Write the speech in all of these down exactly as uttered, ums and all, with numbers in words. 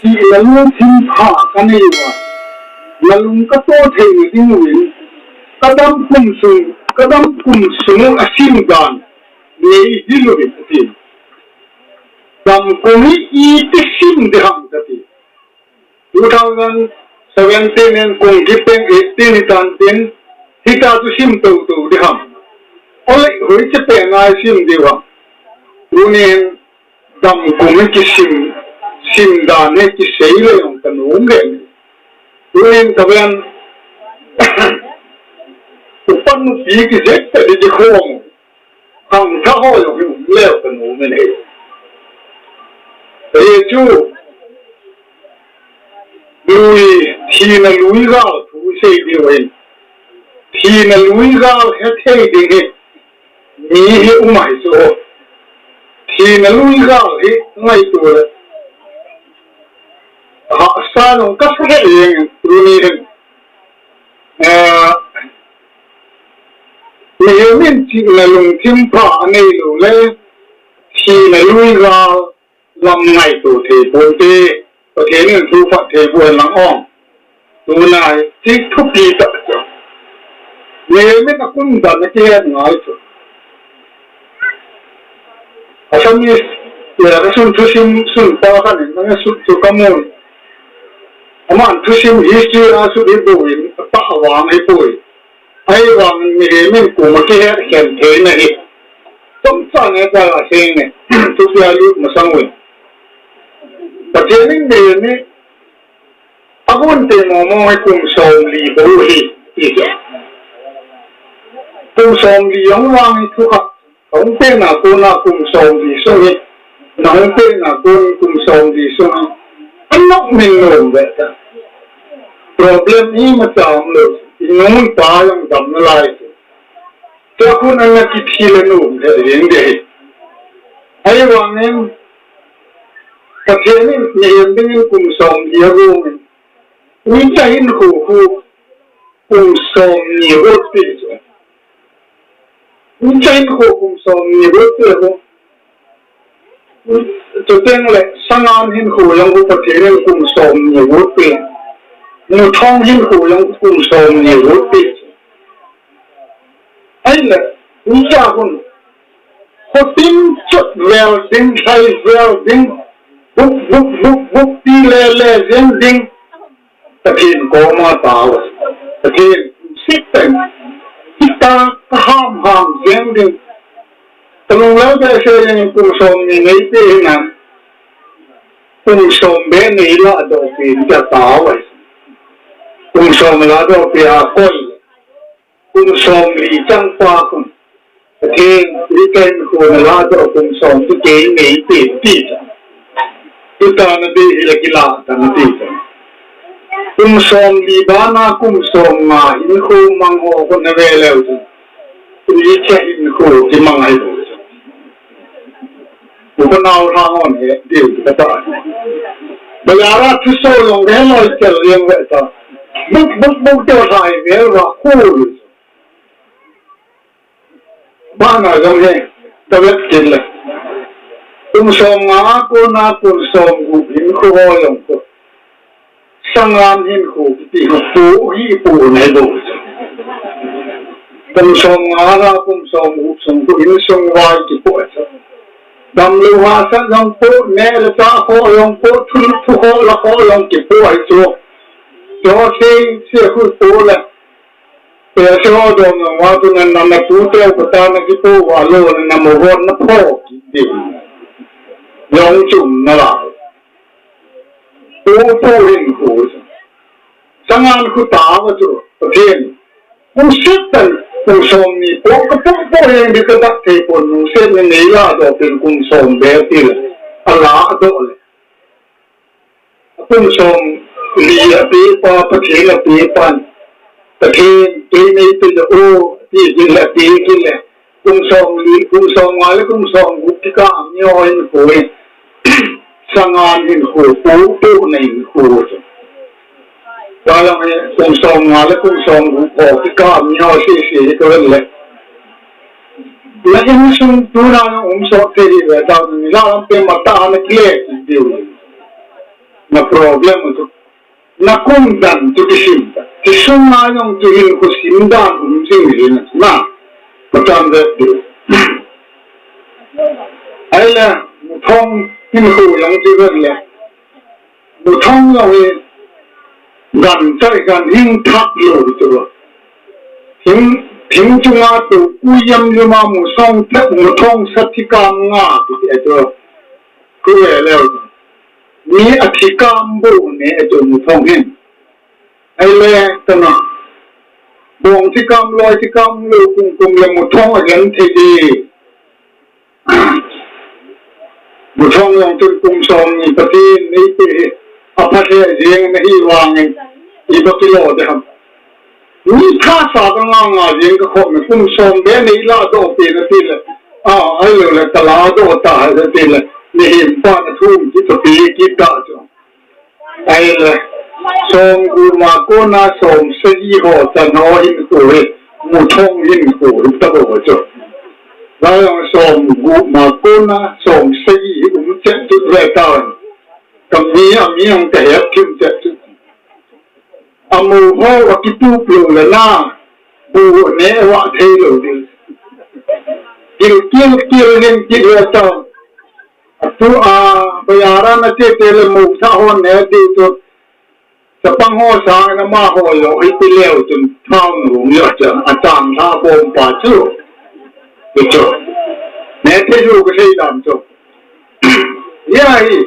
Thina lungthim pha kanei uva, nalung kato theina dinguvin, kadam kum sung, kadam kum sung asim dan nei hilou vin ati. Dam kum hi iti sim ding ham kati. Two thousand seventeen in kum kipeng eighteen hitan tin, hita chu sim tou tou ding ham. Ole, hoiche pena sim ding ham. Tunin dam kum hi kisim, sim dan hi kisei le jong kanom le. Tunin kaven, upa nupi kijep ta di kikhom. Khangthah ho jong hi um leu kanom in ahi. Hichu, lui, thina lui gal thu sei diu ahin. Thina lui gal hethei ding hi mi hi um ahi chu. Thina lui gal hi ngaito le, hahsa jong kasa lheh jeng in tuni hin. Eh, mihem in chihna lungthim pha anei lou le, thina lui gal lam ngaito thei ponte, Pathen in thu phatthei boh hen lang o. Tuna hi thupi tah chu. Mihem in akum dan akihet ngai chu. Assamese le kasun thusim sunpa khat in nang sun chu kamun. Aman thusim history a sun hi bouvin, atah vang hi bou. Ahivangin mihem in kum akihet khen theina hi chomcha nge ta asei ne. Thupi a lut masang uvin. Pathen in mihem hi agon te momo hi kum somli bou ahi, ti chu. Kum somli jong vang hi thukhat, kahung penna kona kum somli sung hi, nahung penna kon kum somli sung hi, anop min nom ve ta. Problem imacha umlou, inu ipa jong dam nalai chu. Tua khun ana kithi le nom lheh jeng ding ahi. Ahivangin, Pathen in mihem dingin kum somli agong in, uicha hinkho khu kum somni got peh chu. Uicha hinkho kum somni got peh khu. Chuteng le sangan hinkho jong khu Pathen in kum somni got peh. Muthong hinkho jong kum somni got peh. Ahile, uicha khun, khotim chot vel ding, lhai vel ding, buk, buk, buk, buk, ti le le jeng ding, Pathen koma tao. Pathen, siteng, kita kaham ham jeng ding. Kalunglel behseh jeng in kum somni neipeh hinam. Kum som beh neiladoh peh in katao ahi. Kum som ladoh peh a koi. Kum somli chang pa khun. Pathen, hinkho naladoh kum som chu kei neipeh in ti ta. Tuta nadei hile kilah tan ati ta. Kum somli bana kum somnga hinkho mang ho khu nave leu chun, uicha hinkho kimang ahi bou. Upa nao lhang hon he diu kata. Bazar a thuso jong he loi tel jeng ve ta. Buk buk buk te lhai vel va khu. Bana jong he, tavet kit le. Kum somnga a kona kum somgup hinkho ho jong khu. Sangan hinkho kiti khu po hi po nei bou. Kum somnga a kum somgup sung khu insung vai kipo chu. Damlou hahsat jong po, neh le chah khoh jong po, thu, thu khoh la khoh jong kipo ahi chu. Chosei, sei khu po le. Pehse ho dom jong uva chu na, na, natuteu kata nakipo uva lou, na, namogon napho kit ding. Jong chum nalai. Pu, pu hinkho. Sangan khu tao chu, Pathen. Kum siteng, kum somni po, kapo po jeng ding kadah thei pon, lungset in neiladoh peh in kum som beh ti le. Aladoh le. Kum somli apeh pa, Pathen apeh pan. Pathen, kei neipeh o, ti kit le, apeh kit le. Kum somli, kum somnga le kum somgup kikah a miho hinkho hi. Sangan hinkho, po, po na hinkho chu. Valang hi, kum somnga le kum somgup ho kikah a miho sese hi kavet le. Na insung tuna na um sot thei hi ve ta, mi la lam pe matah a nakile kit diu. Na problem chu. Na kum dan chu kisim ta. Ti sung na jong chu hinkho sim dan um jing hi na. Na. Patan ve ti. Ahile, muthong hinkho jong chu ve le. Muthong jong hi gan chai gan hing thak lou chu. Thing, thing chunga tu kuyam yuma muthong thak muthong sa thi kam nga ti ti chu. Ku ve leu. Mi a thi kam bu ne chu muthong hin. Ahile, tana. Bong thi kam loi thi kam lou kum kum le muthong a gen thei di. Muthong jong tun kum som ni Pathen in eipeh hi apha lheh jeng na hi vangin iba kilo ding ham. Mi thasa ka nga nga jeng ka khom kum som be nei la doh pe na ti le. A, ahilou le ka la doh ta ha ti le. Mihem pa na thum ki to pe ki ta chu. Ahile, som gup ma kona som sagi ho chan ho hinkho hi, muthong hinkho hi tabou chu. Lai jong som gup ma kona som sagi hi um chet chu ve tan. Ka mi a mi jong ka het thim chet chu. Amu ho a kitup lou le na, bu ne wa thei lou ding. Kil, kil, kil nin kil ve tan. Atu a, bayara na te te le mo tha hon ne ti tu. Chapang ho sang na ma ho yo, i ti leu tun thao nu mi a cha, a chang tha bom pa chu. Ti chu. Ne te ju ka sei dam chu. Ya hi.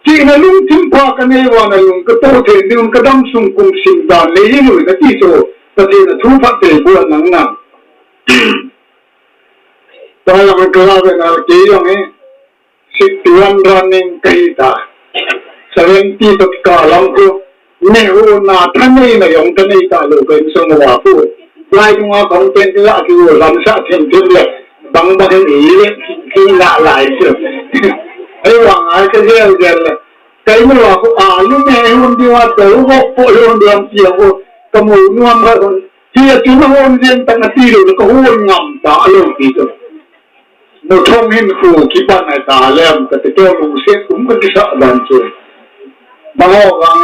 Chihna lungthim pha ka nei uva na lung ka to the, ni un ka dam sung kum sim dan le hi lui na ti chu. Ka ti na thu phat te bu nang na. Tua jong ka la ve na kei jong hi sixty-one running ka hi ta. Seventy toh ka lang khu. Neihona thaneina jong ka nei talou ka insung uva khu. Lai nunga kong pen ti la ki u lam sa thim thim le. Bang bang in i le ki na lai chu. Hei vang ai ka jel jel le. Ka inu uva khu a lu me hon diu a to ho po hon diu am ti ho. Ka mu nuam ka hon. Ti a chu na hon jen ta na ti lou ka hon ngam talou ti chu. Muthong hinkho kipan a ta lem ka ti to lungset um ka kisa dan chu. Bang ho vang,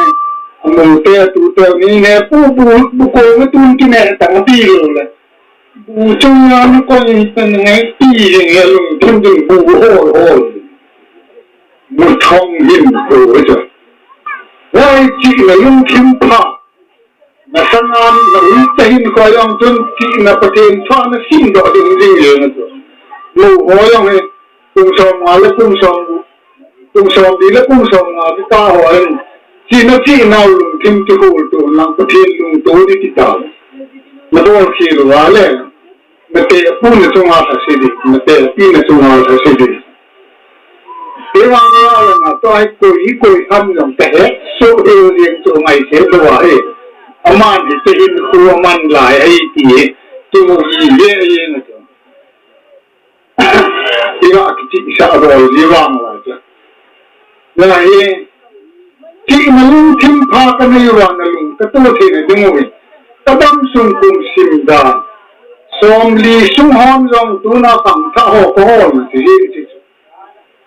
amu te tu te ni ne pu pu bu ko me tun ki ne ta ma ti lo le. Bu chung ya ni ko ni pen ngai ti le ngai lungthim ding bu hol hol. Muthong hinkho chu. Wai chi le lungthim pha. Na sangan, na ui tahin kho jong chun chihna Pathen thu na sim doh ding ding le na chu. Mo ho jong hi, kum som nga le kum som, kum som li le kum som nga le ta ho hin. Chihna chihna u lungthim ti hol tu lang Pathen lungto di ti ta. Na bol khel uva le. Na te pu na chunga lhase di, na te pi na chunga lhase di. Te vang a la na to ai koi koi tham jong ta he, so he jeng chu ngai se lo a he. Aman hi te hin khu aman lai ai ti he, tu mo hi he he na chu. Ti ga ki ti sa ro ji vang la cha. Na hi, chihna lungthim pha ka nei uva na lung, ka to theina ding u hin. Ka dam sung kum sim dan. Som li sung hon jong tuna khangthah ho ka hol na ti hi ti chu.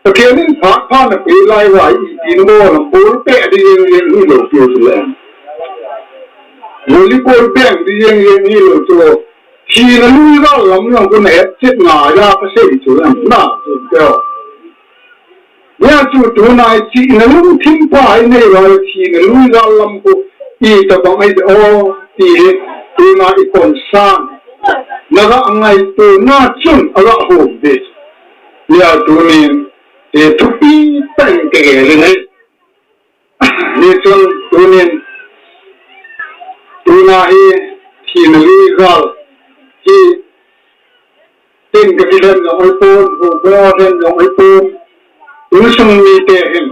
Pathen in phat pha na pe lai uva i ti na bol na bol pe di jeng jeng hi lo pi u le. Volleyball beng di jeng jeng hi lo chu. Thina lui gal lam jong khu na het chet na ja ka sei chu na, na chu. Nia chu tuna i chihna lungthim pha i nei uva le thina lui gal lam khu i tabang ai o ti hi tuna i concern. Na ga ngaito na chun a ga hom de. Nia tunin i thupi tah in ka gel in hi. Hichun tunin tuna hi thina lui gal hi Tin ka ti lhen jong ahipon, houbung lhen jong ahipon, insung mite hin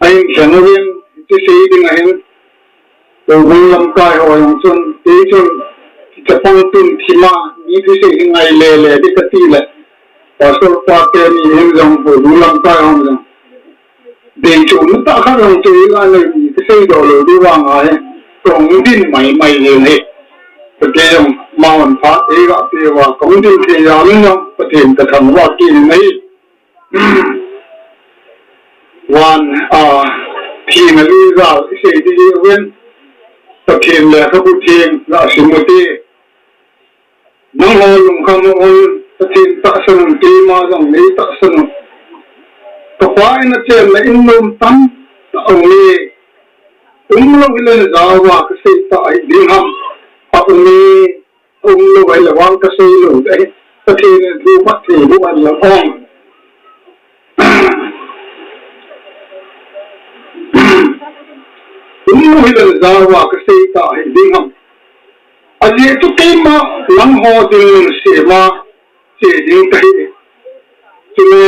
ahin lhen uvin, ti sei ding ahin, houbung lamkai ho jong chun, kei chun, kichapang tun thima, mi thusei hi ngai lele di ka ti le, Pastor pa teni hin jong, houbung lamkai ho jong. Dei chu, na tah khat jong chu, i la nei, ka sei doh lou di vang a, kong din mai mai le le. Ka te jong, ma hon phat, ei ga te va, kong din te ja le jong, Pathen ka thangvah kit in ahi. Van, a, thina lui gal isei ding uvin, Pathen lekhabu theng la sim ute. Nangho lungkham un, Pathen tahsan un, keima jong nei tahsan un. Kapa in achenna in nom tamtah aume. Umlou hile jaova kasei ta hi ding ham. Aume. Umlou hile vang kasei lou ding ahi. Pathen in thu phattheiboh hen lang. Umlou hile jaova kasei ta hi ding ham. Ajeh chu keima nangho dinmun sema che ding kahi. Chule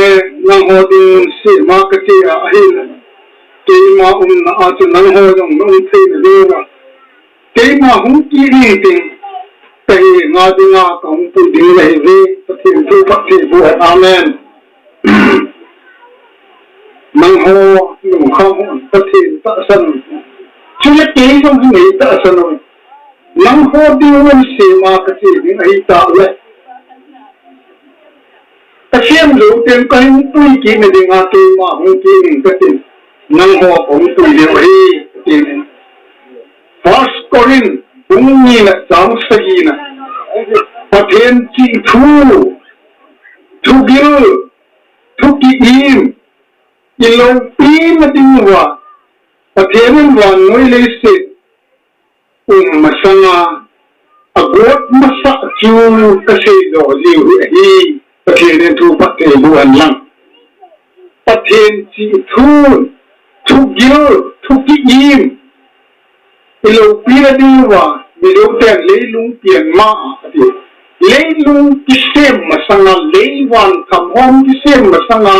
nangho dinmun sema kache a ahile, keima umna a chu nangho jong naum thei nadiuva, keima hung kit ding ting kahenga dinga kahung pui ding ahiuve. Pathen thu phattheiboh hen. Amen. Nangho lungkham un, Pathen tahsan un. Chule kei jong nei tahsan un. Nangho dinmun sema kache ding ahitah le, kasem jou teng kahung pui kit nadinga keima hung kit ding katin, nangho kahung pui diu ahi, tin. First Corinth bung nina chang sagina, Pathen chih thu, thugil, thu ki-im, iloupi nadiuva Pathen in vannoi leiset um masanga agot masah chu kaseidoh jiu hi ahi. Pathen in thu phattheiboh hen lang. Pathen chih thu, thugil, thu ki-im, iloupi nadiuva, mi deuten leilung pian ma ati. Leilung kisem masanga, lei van tham hom kisem masanga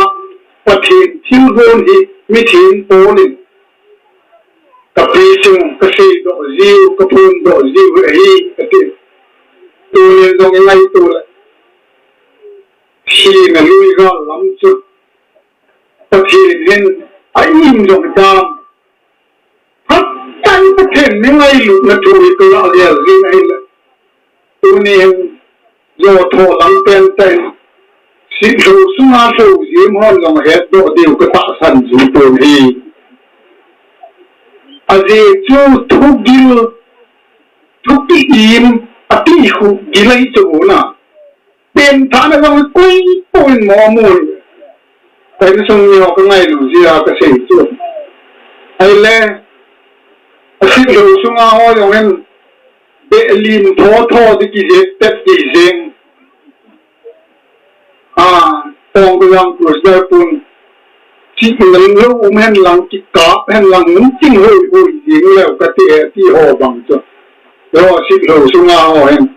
Pathen thilgon hi mithem Paul in kapi sung kaseidoh jiu, kaphondoh jiu ahi, ati. Tunin jong ingaito le, thina lui gal lam chu Pathen hin a-im jong dam. Phatah in Pathen mi ngailutna thu hi kalah gel jing ahile, tunin jong tho lam pen tah in, sitlhou sunga lhou jiem hon jong hetdoh diu katahsan jing pon ahi. Ajeh chu thugil, thu ki-im, ati khu gil ahi chu na. Pengthahna jong koi pon mo mun. Ka insung miho kangailu jeh a kasei chu. Ahile, asitlhou sunga ho jong hin, beh lim tho tho di kijep tep kijeng. A, tong ka jang cruise pun. Chihna lou um hen lang, kikap hen lang, nung ching hoi hoi jing leu kati e, ti ho bang chu. Lou sitlhou sunga ho hen.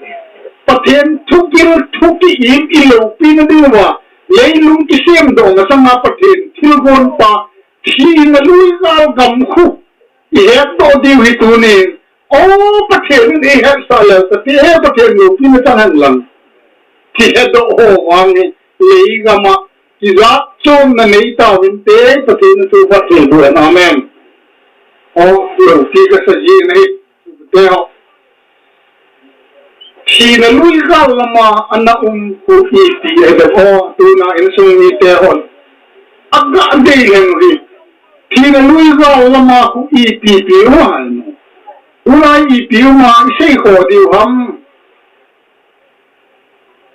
Pathen thugil, thu ki-im iloupi nadiuva, leilung kisemdoh masanga Pathen thilgon pa, thina lui gal gam khu ihetdoh diu hi tunin. O, Pathen in eihetsah leu kati e, Pathen loupina chang hen lang. Kihetdoh ho vang hi, lei gam a, kijat chomna nei tauvinte, Pathen in thu phattheiboh hen. Amen. O, loupi kasa jing ahi, te ho. Thina lui gal lama ana um khu ipi ahi dem o, tuna insung mite hon aga dei lheng uhi. Thina lui gal lama khu ipi ipi u ham. Ulai ipi um a isei kho diu ham.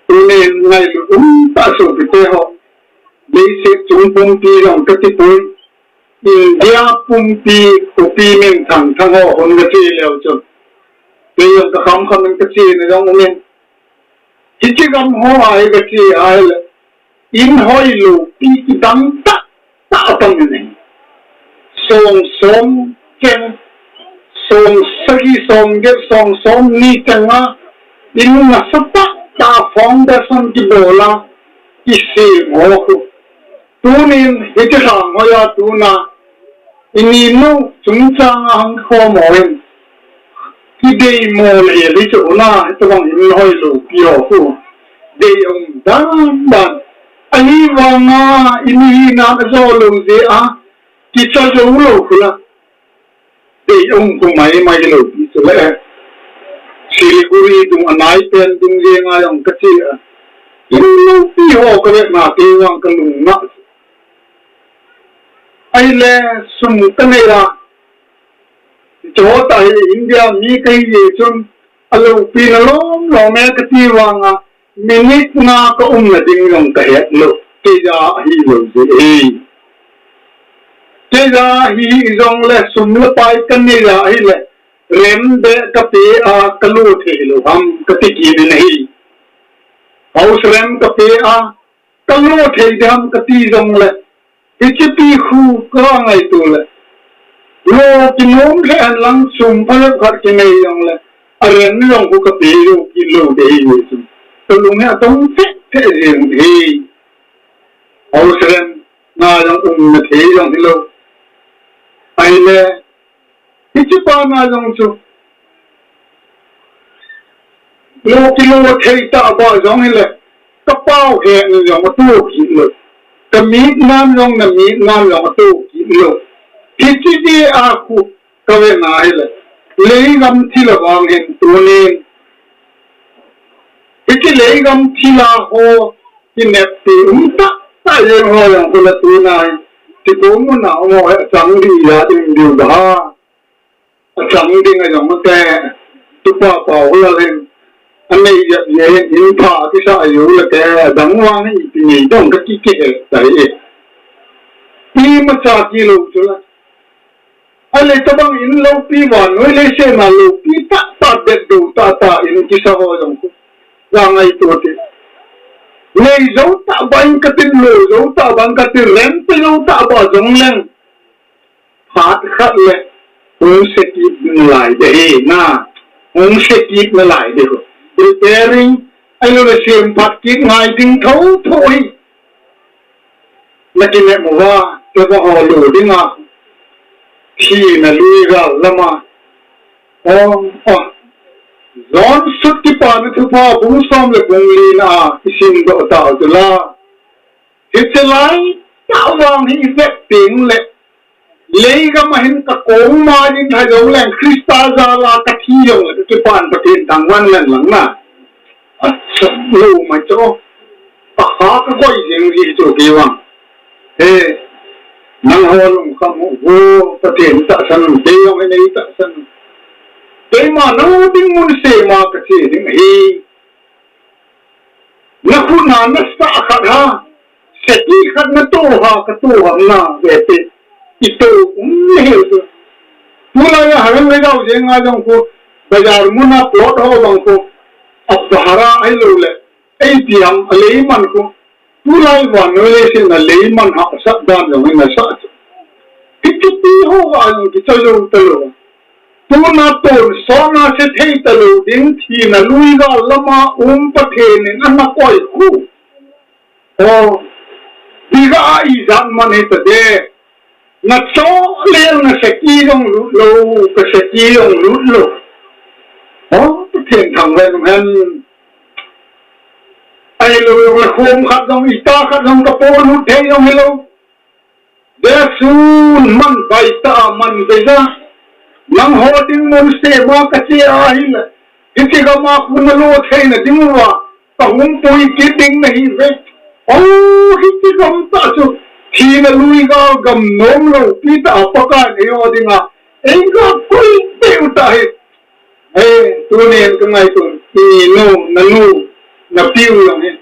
Tunin ngailut umtah sopite ho. Leiset chung pumpi jong katipoi. India pumpi, khopi minthang thang ho hung kache leu chun, kei jong kakham kham in kachena jong umin. Hiche gam ho a hi kache ahile, in hoiloupi kidang tah tah atam in ahi. Song som cheng, som sagi, som get, song som ni cheng a, in nasatah tah foundation kibol a, kisem ho khu. Tunin hiche lhang hoiya tuna, ininu chungchang a hung khom ho in, kideimo le le chu na, hitobang in hoiloupi ho khu. Dei um dan dan. Ahivanga, inihina ajo lou jeh a, kicha jou lou khu la. Dei um khu mai mai loupi chule. Siliguri dung anai pen dung jenga jong kache a. Iloupi ho kavetna te vang kalung na. Ahile sum kanei a, chota hi India mi kahi jeh chun, aloupina lom lom e kati vanga, minute nga kaumna ding jong kahet lou. Keija ahilou jeh e. Keija hi jongle sum le pai kanei a ahile, rent be kape a kalo thei lou ham kati kit in ahi. House rent kape a, kalo thei ding ham kati jongle, hiche pi khu kangaito le, lo kinom lheh hen lang sum phabep khat kinei jongle, a rent jong khu kape jou kit lou ding ahi chu. Kalung hi atong theh theh jeng hi. House rent na jong umna thei jong hilou. Ahile, hiche pa na jong chu, lo kilo thei tah ba jong hile, kapao he ni jong ato kit lou. Kamitnan jong, namitnan jong ato kit lou. Hiche jeh a khu kavena hile, leigam thil a vang hin tunin, hiche leigam thil a ho kineppi um tahtah jeng ho jong khu la tuna hi, thigom muna um ho hi achang ding a ding diu ba. Achang ding a jong te, tupa Paulal hin, anei jep jeh hin, in pha kisah jou le te, adang vang hi ipi nei dong kati kihe tai. Imacha kilou chu la. Ahile tobang in loupi, vannoi leiset a loupi tahtah, betdou tahtah in kisa ho jong khu, ja ngaito te. Nei jou tah bang katin, lo jou tah bang katin, rent pe jou tah ba jongleng, phat khat le hung se kit nalai ding ahi na, hung se kit nalai ding ahi. Repairing, ahiloule semphat kit ngai ding thou thou hi. Nakinep uva, keiho ho lo dinga, thina lui gal lama. O, o. John sut Kipana Thupha bung som le bung lina a isimdoh tau chu la. Hiche laitah vang hi ivet teng le, leigam a hin kakong ma in lha jongleng Christa jal a kathi jongle kakipan Pathen thangvah in lang na. Acha, lo mai chu. Akha kakoi jeng ji chu kei vang. He, nangho lungkham u, Pathen tahsan un, kei jong hin nei tahsan un. Keima nangho ding mun sema kache ding ahi. Nakhut na nasah khat ha, seki khat nato ha, kato ham na, vete. Ito um le he chu. Tulai a harang le dau jeng a jong khu, bazar mun a plot ho bang khu, a bhara ahiloule, ipi ham a leiman khu. Tulai vannoi leiset a leiman hahsat dan jong hin asah chu. Hiche ti ho a jong kicha jou talou. Tuna tonsot na se thei talou ding thina lui gal lama um Pathen in ana koi khu. O, biga a ijat man hitade. Nacho lel na seki jong lut lou, kaseki jong lut lou. O, Pathen thangvah in um hen. Ahilou jong le khom khat jong, ita khat jong kapolut thei jong hilou. Jesun man baitah a man beija. Nangho ding mun sema kache ahile, hiche gam a khu nalo theina diuva kahung pui kit ding nahiuve. O, hiche gamtah chu thina lui gal gamnom loupi tah a Pakaiyin eiho dinga eingah koi peh u tahi. He, tunin kangaito, ninu, nanu, napiu jong hi,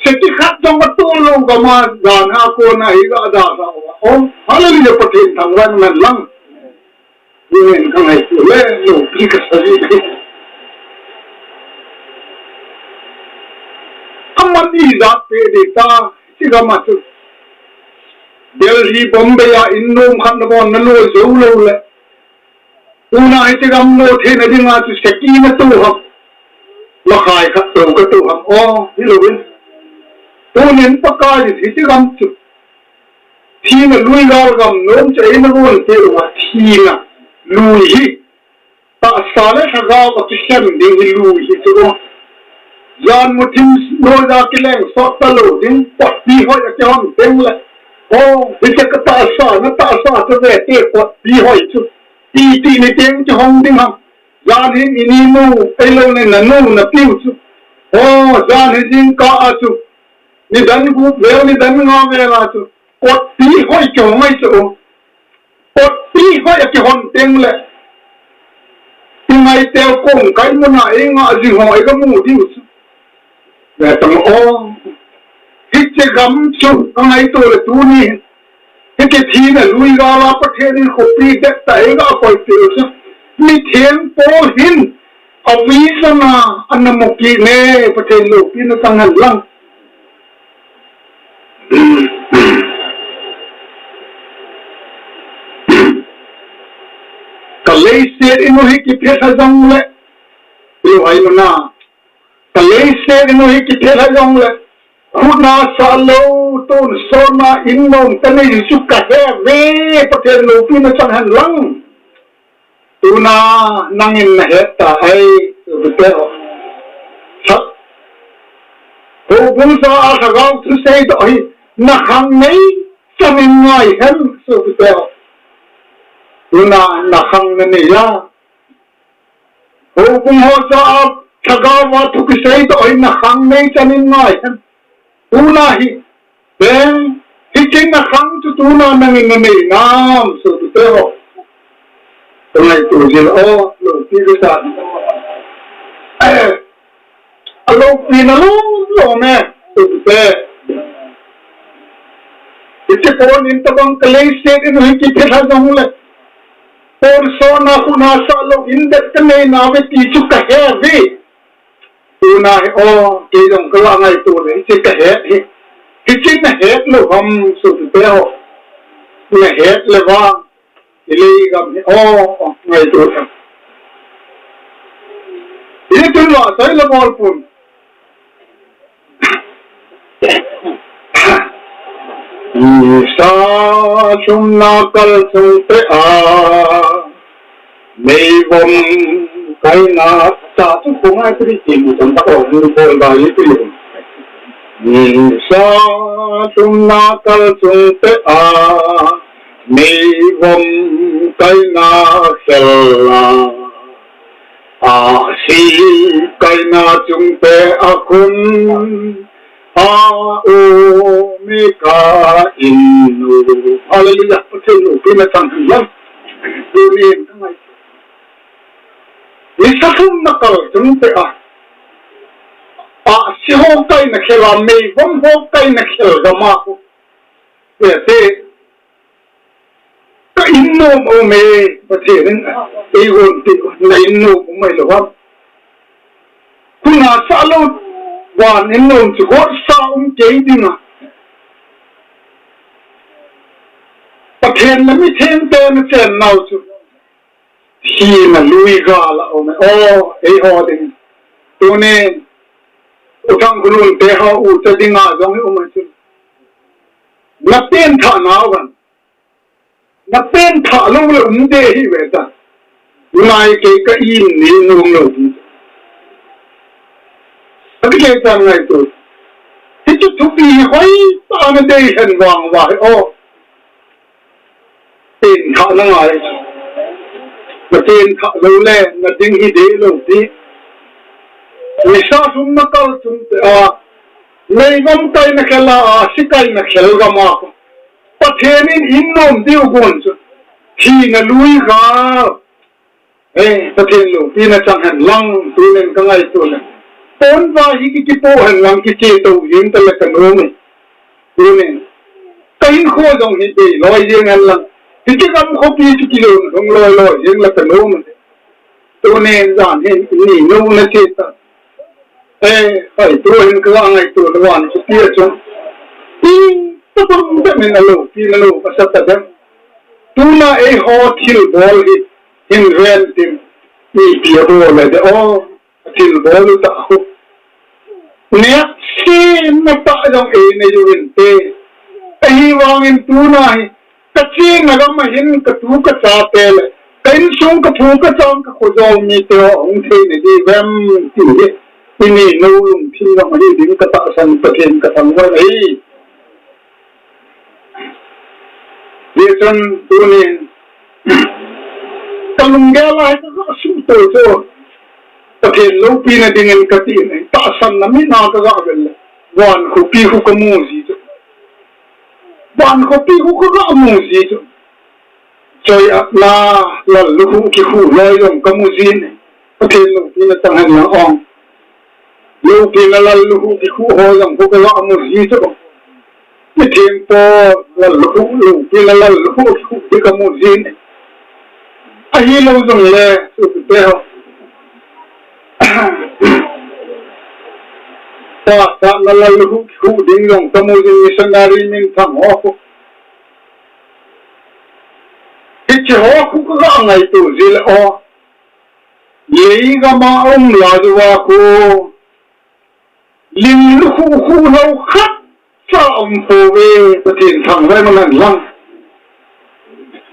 seki khat jong ato lou gam a, jan a kona hi ga adalhah uva. O, hallelujah, Pathen thangvah in um hen lang. Tunin kangaito le, loupi kasa ji. Aman ijat peh ding ta, hiche gam a chu, Delhi, Bombay a in nom khat nabon nalo jou loule, tuna hiche gam lo theina dinga chu seki nato ham, makhai khat to kato ham, o, hilouvin. Tunin Pakaiyin hiche gam chu thina lui gal gamnom chu eina gonpeh uva, thina lui hi tahsa le lhagao akikhen ding hi lui hi chu. Jan muthim noiya kilengsot talou ding, potpi hoi akihon tengle, o, hiche katahsa, natahsa chu vete, potpi hoi chu. Iti ni teng kihong ding ham. Jan hin ininu, ahiloule nanu, napiu chu, o, jan hi jingkah a chu, nidan gup vel, nidan nga vel a chu Kotpi hoi kihong ahi chu. Kotpi hoi akihon teng le, ingaiteu kong kai muna einga jing ho eiga mu diu chu. Ve tang o. Hiche gam chu kangaito le tuni, hiti thina lui gala Pathen in khopi det tah eiga koi tiu chu. Mitheng Paul hin avi sana ana mu kit ne, Pathen loupina chang hen lang. Ka leiset inu hi kiphelha jongle, lo hai mana. Ka leiset inu hi kiphelha jongle, khutna sah lou, tonsotna in nom kanei chu kahe ve, Pathen loupina chang hen lang. Tuna nangin nahet tai, sopite ho. Houbung sa a lhagao thusei doh hi nakhang nei chanin ngai hen, sopite ho. Tuna nakhang nanei a. Houbung ho sa a lhagao a thu kisei doh hi nakhang nei chanin ngai hen. Tuna hi, beng, hicheng nakhang chu tuna nangin nanei nam, sopite ho. Kangaito jing o, loupi kasa. Aloupina lom lom e, sopite. Hiche pon in tabang ka leiset inu hi kiphelha jongle, tonsotna khutna sah lou in det kanei nave ti chu kahe ve. Tuna hi o, kei jong kala ngaito le, hiche kahet hi. Hiche nahet lou ham, sopite ho. Nahet le vang, ilei gam hi o, ngaito le. Itun vahchoi le bol pun. Nisa lhumna kal chungte a, meivom kaina sa chu khongai pri ti mu tam tak o, bol ba i pri. Nisa lhumna kal chungte a, meivom kaina khel a, ahsi kaina chungte a khun a, Omega in u. Hallelujah. Pathen loupina chang hen lang. Tunin kangai. Nisa lhumna kal chungte a, ahsi ho kaina khel a, meivom ho kaina khel gam a khu. Ve te. Ka in nom um e, Pathen in eigon ti, na in nom um mai lou ham. Khutna sah lou, van in nom chu gotsa um kei ding a. Pathen le mitheng te na chen nau chu, thina lui gala um e, o, eiho ding. Tunin, U Thangkhonun te ho u cha ding a jong hi um a chu. Na pen tha nau van. Na pen tha lou le um de hi ve ta. Ngai kei ka in ni nom lou. Ati kei ta ngaito. Hichu thupi hi hoi ta na dei hen vang uva hi o. Pen tha na ngai. Na pen tha lou le, na ding hi dei lou ti. Nisa lhumna kal chungte a, meivom kaina khel a, ahsi kaina khel gam a khu. Pathen in in nom diu gon chu. Thina lui gal. Eh, Pathen loupina chang hen lang, tunin kangaito le. Pon va hi ki kipo hen lang, kiche to jeng ta le ka nom e. Tunin. Ka hinkho jong hi bei loi jeng hen lang. Hiche gam khopi chu kilon hung loi loi jeng le ka nom e. Tunin jan hin ni nom na che ta. Eh, ai, tuhin ka ngaito le van chu tia chu. Ti, ta pang ta min a loupina lou, ka sa ta dem. Tuna eiho thilbol hi, hin ven tin, ipi abol le de o, thilbol u ta khu. Neh se na ta jong ei nei uvin te. Ahivangin tuna hi, ka chena gam a hin ka tu ka cha te le, ka insung ka phu ka chang ka khojol mite ho hung thei na di vem ti hi. I nei nou lungthim jong ahi ding ka tahsan Pathen ka thangvah ahi. Hijeh chun tunin ka lunggel a hi ka ga suhto chu Pathen loupina dingin ka ti ahi. Tahsanna mit a ka ga vel le van khopi khu ka mu ji chu. Van khopi khu kaga mu ji chu. Choi-atna lallukhuh kikhuh loi jong kamu jin. Pathen loupina chang hen lang ong. Loupina lallukhuh kikhuh ho jong khu kaga mu ji chu. Mithengpo lallukhuh, loupina lallukhuh kikhuh hi kamu jin. Ahilou jongle, sopite ho. Pastor na lallukhuh kikhuh ding jong kamu jin, missionary minthang ho khu. Hiche ho khu kaga ngaito ji le o. Leigam a um lai uva khu. Ling lukhuh khuh lou khat cha um pouve, Pathen thangvah in lang.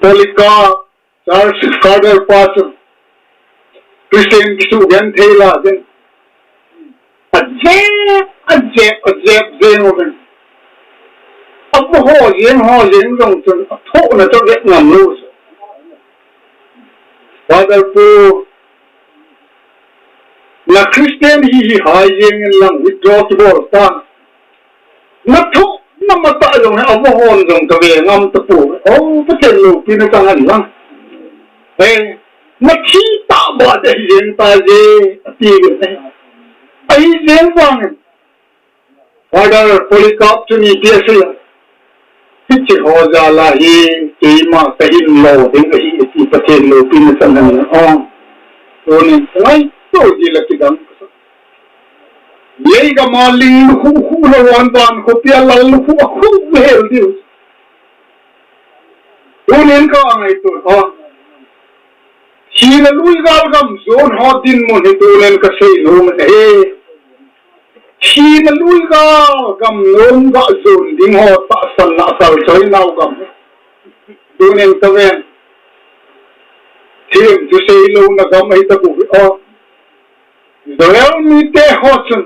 Polycarp, Charles Carter pa chu Christian kisugenthei la jeng. Ajep, ajep, ajep jeng uvin. Amu ho jeng, ho jeng jong chun athohna chu vet ngam lou. Father Pu, na Christian hi hi hai jeng in lang withdraw kibol tan. Na thoh, na matah jong hi avohon jong kave ngam tapouve. O, Pathen loupina chang hen lang. He, na thi tah ba de hi jeng ta je, ati ve. Ahi jeng vang. Father Polycarp chun ipi asei a, hiche ho jal a hi keima kahin lo ding ahi, ati. Pathen loupina chang hen lang. O, tunin ngaito ji le kidang. Leigam a ling lukhuh khuh lou van, van khopi a lallukhuh akhuh hel diu. Tunin ka ngaito, ha. Thina lui gal gam jon ho dinmun hi tunin kasei nom e. Thina lui gal gam nom ga jon ding ho tahsan na asal choi nau gam. Tunin kaven. Thim thusei louna gam ahi tapouve. Israel mite ho chun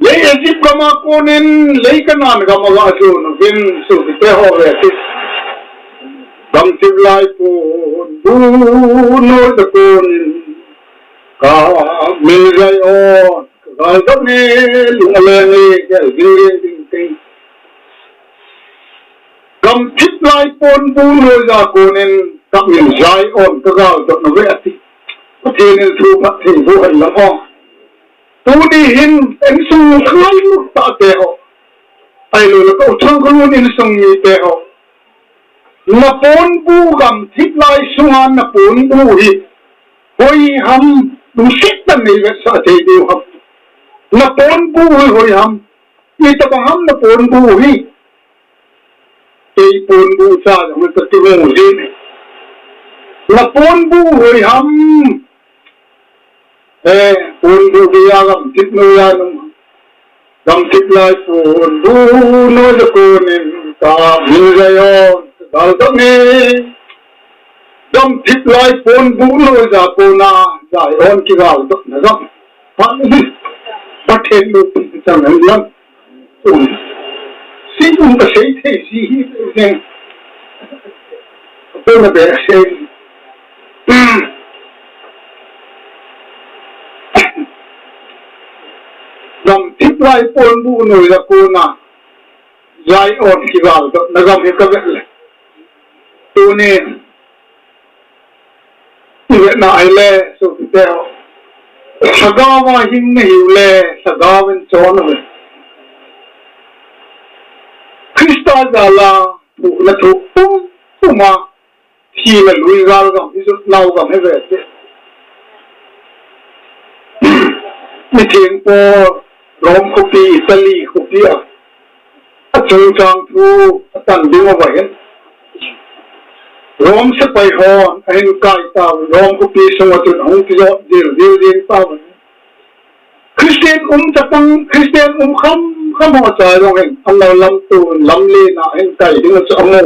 lei Egypt gam a konin lei Canaan gam a ga jon uvin, sopite ho ve ti. Gamthip lai ponbu noiya konin, ka min Zion ka galdot e, lung aleng e, gel ding leng ding teng. Gamthip lai ponbu noiya konin, ka min Zion ka galdot nauve, ati. Pathen in thu phatthei boh hen lang o. Tuni hin insung ngailut tah te ho, ahilou le ka u Thangkholun insung mite ho, na ponbu gamthip lai sunga na ponbu hi hoi ham, lungset tah in nei vetsah thei diu ham? Na ponbu hi hoi ham? Itobang ham na ponbu hi? Kei ponbu cha jong kati mu jin. Na ponbu hoi ham? Eh, ponbu geiya gamthip noiya nung. Gamthip lai ponbu noiya konin, ka min Zion ka galdot e. Gamthip lai ponbu noiya kona Zion kigaldotna gam. Pa, Pathen loupina chang hen lang. Um. Sei um kasei thei ji hi jeng. Kona be sei. Gamthip lai ponbu noiya kona Zion kigaldotna gam hi kavet le. Tunin ivetna ahile, sopite ho, lhagao a hing nahiu le, lhagao in chon uve. Christa jal a thuhna thu pum pum a, thina lui gal gam hi jot nau gam hi ve ti. Mithengpo Rome khopi, Italy khopi a, achungchang thu atan ding uva hin, Rome sepai hon ahin kai tauvin, Rome khopi sunga chun ahung kijot dildil ding tauvin. Christian um chapang, Christian um khamkham ho cha jong hin, anal lamto in lamlen a ahin kai ding chu amu.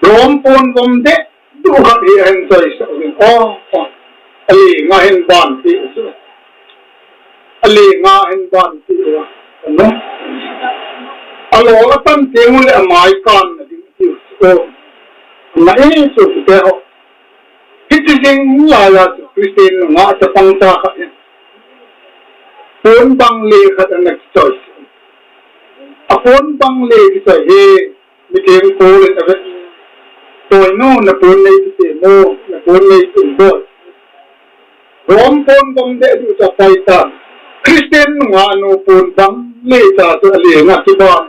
Rome ponvom deh duh khat hi ahin choisah uvin. O, o. Alenga hin banpeh chu. Alenga hin banpeh uva. Ano? Alol atan teng uleh amai kanna ding tiu chu. O. Ama e, sopite ho, hiche jing laiya chu Christian nungah chapang cha khat in pon bang le khat ana kichoisah. apon bang le kisa hi, mitheng Paul in ave. Toinu, napon nei kite mo, napon nei kite mo. Rom pon bang de du cha pai ta. Christian nunga nu pon bang le cha chu ale nga kiban.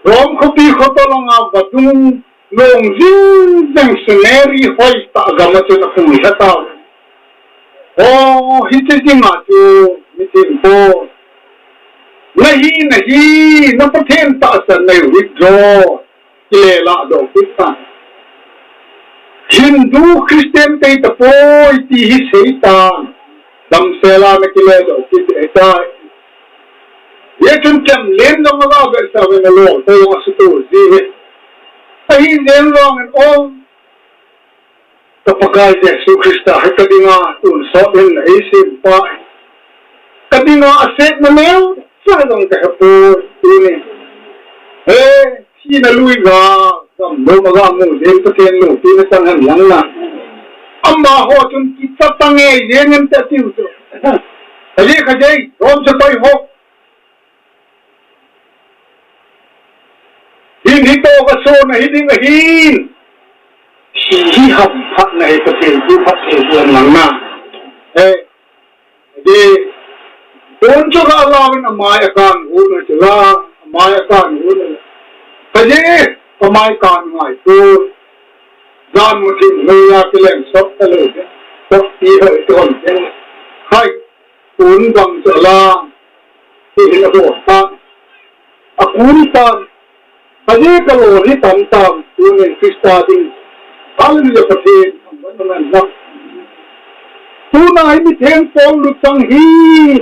Rom khopi khoto langa vadung long jing jang scenery hoi ta gam a chun apui ha ta. O, hiche dinga chu mitheng Paul. Nahi, nahi, na Pathen tahsan nei withdraw. Kile la doh kit tan. Hindu Christian tei tapoi ti hi sei tan. Damsel a na kile doh kit e tai. Ye chun chem len jong la be sa ve na lo, to jong a sutu ji ve. Ahi len jong in o. Ka Pakai Jesu Christa hi ka dinga tonsot in na eisempa. Ka dinga asetna neocha jong ka hepoi tuni. He, thina lui ga, gam lou ma ga mu jeng Pathen loupina chang hen lang na. Amaho chun kicha ta ngei jeng hen te tiu chu. Kajeh, kajeh, Rom sepai ho. Hin hito ka sona hi ding ahin. Hi hi ham phat na hi Pathen thu phat thei thu lang na. Eh, de. Pon chu ka lauvin amai akan hu na chu la, amai akan hu na. Kajeh, amai kan ngai tu. Jan mu thim hu ya kileng sot ta le. Sot ti ho ton. Hai. Kun bang chu la, hi hin abol tan, akun tan, kajeh ka lolhin tan, tunin Christa ding, Hallelujah, Pathen, amen, amen, amen. Tuna hi mitheng Paul luchang hi,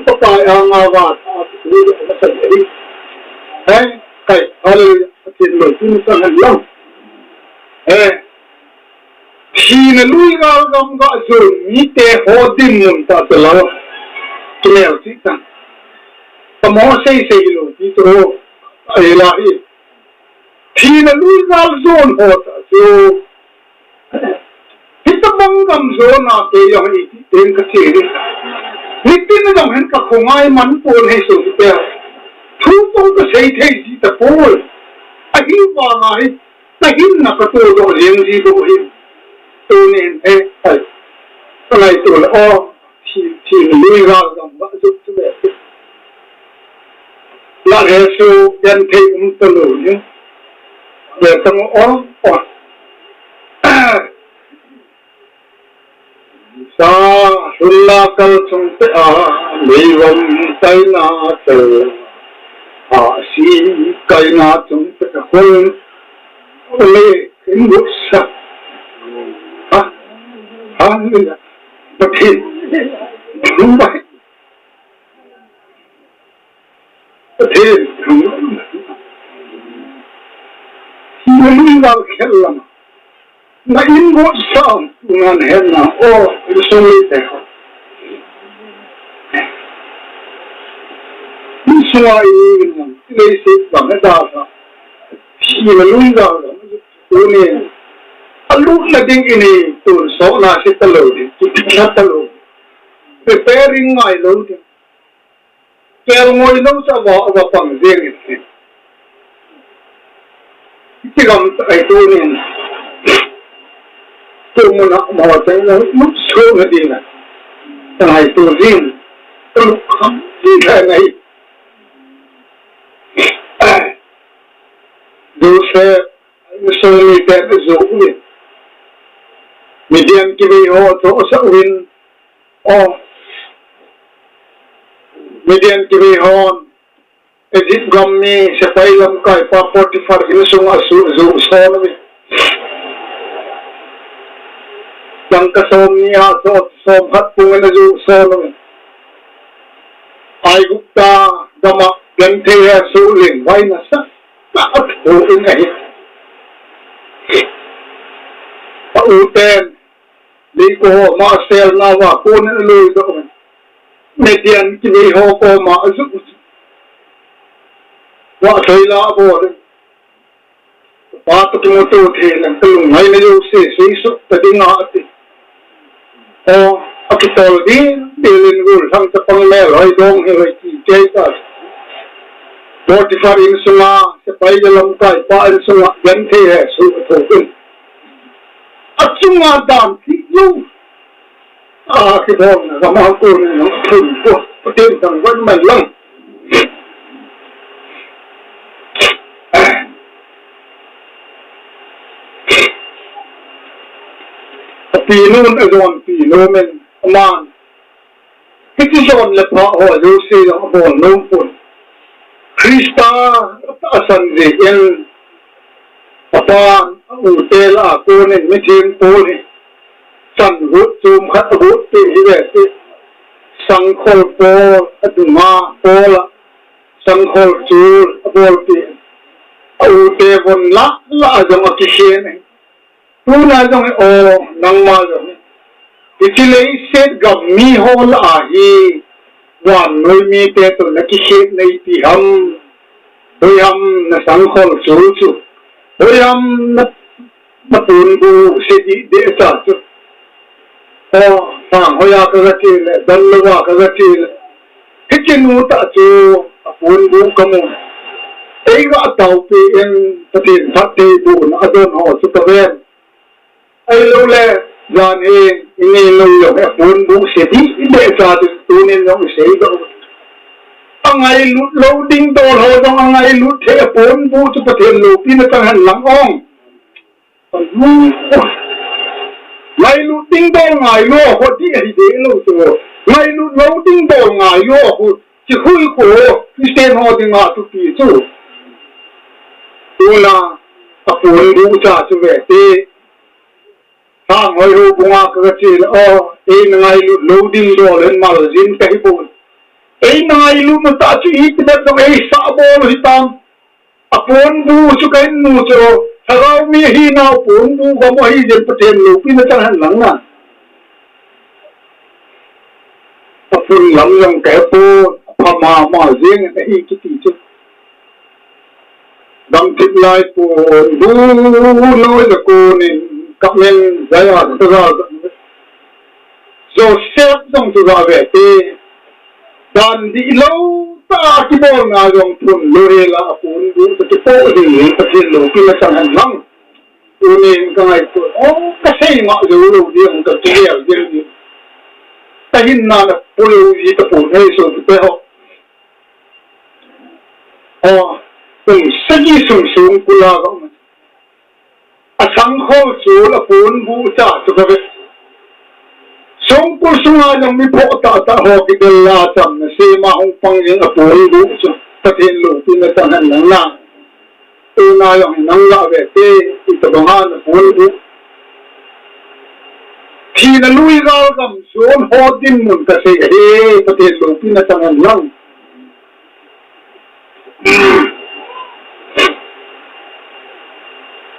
Pakai anga va, ta, tu, na sa hi. Eh, kai, Hallelujah, Pathen lo, tuna sa han lang. Eh, Thina lui gal gam ga jon mite ho dinmun ta chu la. Kinel chi ta. Ka mo sei sei lo ti chu. Ai la hi. Thina lui gal jon ho ta chu. Hitabang gam jona te jong hi ti teng ka che ri. Nitin jong hin ka khongai man pon hei so ti te. Thu tong ka sei thei ji tapoi. Ahivanga hi. Ka hinna ka todoh jeng ji bou ahi. Tunin, eh, ai. Ka ngaito le, o, thi, thi lui gal gam va ju chu le. La he su, yan thei um talou ni. Le tang o, o. Sa, lhunna kal chung te a, meivom kaina chal a, si kaina chung te a, khun le in bu sa. Ha? Ha? Pathen. Thum bai. Pathen. Thum. Thina lui gal khel lama. Na in bu sa. Ngan hen na. O, in sung le te. In sunga in, in, in le se ba na da sa. Thina lui gal. Tunin. Alutna ding ini tonsot na se talou ding. Kiti na talou. Repairing ngai lou ding. Kel ngoi lou sa va, va pang jeng in. Ti gam ta ai tunin. Tu mun a mo chang na, lut so na ding na. Ta ai tu jin. Tu kham ti khai ngai. Joseph, Israel mite na jo uvin. Midian kivei ho jo sa uvin. O. Midian kivei hon. Egypt gam mi sepai lamkai pa Potiphar insunga su, jo son uvin. Dangka som ni a jo som khat pung in ajo son uvin. Aigupta gama genthei a suling vai nasa ta athu in ahi. Pa uten, leiko ho ma sel na va kun in lui do. Midian kivei ho koma aju. Va thei la bol. Pa tu tu tu the lang ka lungngaina jouse, sei su ta ding ati. O, akitol ding, bilin gul, thang ta pang mel, hoi dong, he hoi ti, kei ta. Potiphar insunga, sepai le lamkaipa insunga, genthei hesoh athoh in. Achunga dan thilou. A, kibolna gam a kon in aphun poi, Pathen thangvah in aman lang. Apinun ajonpinu min aman. Hiche jon le pha ho jouse jong abol nom pon. Christa atahsan jeh in, apan, a u te lah a kon in mitheng Paul hi, san got chom khat agot peh hi ve ti. Sangkhol Paul, adunga Paul a, sangkhol chul abol peh. A u te von lah lah a jong akikhen ahi. Tuna jong hi, o, nangma jong hi, hiche leiset gam mi ho lah a hi, vannoi mite toh nakikhen na ipi ham, boi ham na sangkhol chul chu, boi ham na, na ponbuh se deh deh cha chu. O, sang hoiya kaga che le, don louva kaga che le. Hiche nu tah chu aponbuh kamu. Eiga taopi in Pathen phattheibohna adon ho chu kaven. Ahilouleh, jan hi, ini nu jong hi aponbuh se deh deh cha chu tunin jong isei doh. Angailut lou ding dol ho jong angailut thei aponbuh chu Pathen loupina chang hen lang ong. Ngailut ding dol ngailu ho dih ahi deh lou chu. Ngailut lou ding dol ngailu ho chu hui ko Christian ho dinga thupi chu. Tuna aponbuh cha chu ve te. Sang hoi houbunga kaga che le, o, eina ngailut lou ding dol in maljin kahi pon. Eina ngailutna tah chu iti bep jong eisah bol u hitam. Aponbuh chu kahin mu chu, lhagao mi ahinau ponbuh gam ahi jeh in Pathen loupina chang hen lang na. Aphun lam jong kahe pon, apha mama jeng in ahi kiti chu. Gamthip lai ponbuh noi le konin, kamin jaya kaga. Joseph jong chu gave te. Dan dihlou tah a kibolna jong thun lou hel a aponbuh chu kipoh ding in Pathen loupina chang hen lang. Tunin kangaito, o, kasei ngah jou lou ding, kakigel ding. Kahinna na pulou ji tapon, hei sopite ho. O, kum sagi sung songkul a kaum. Asangkhol chul aponbuh cha chu kave. Songkul sunga jong mi phoh tah tah ho kidel a chamna sema hung pang jing aponbuh chu Pathen loupina chang hen lang na. Tuna jong hi nang lah ve te, itobang a naponbuh. Thina lui gal gam jon ho dinmun kasei ahi, Pathen loupina chang hen lang.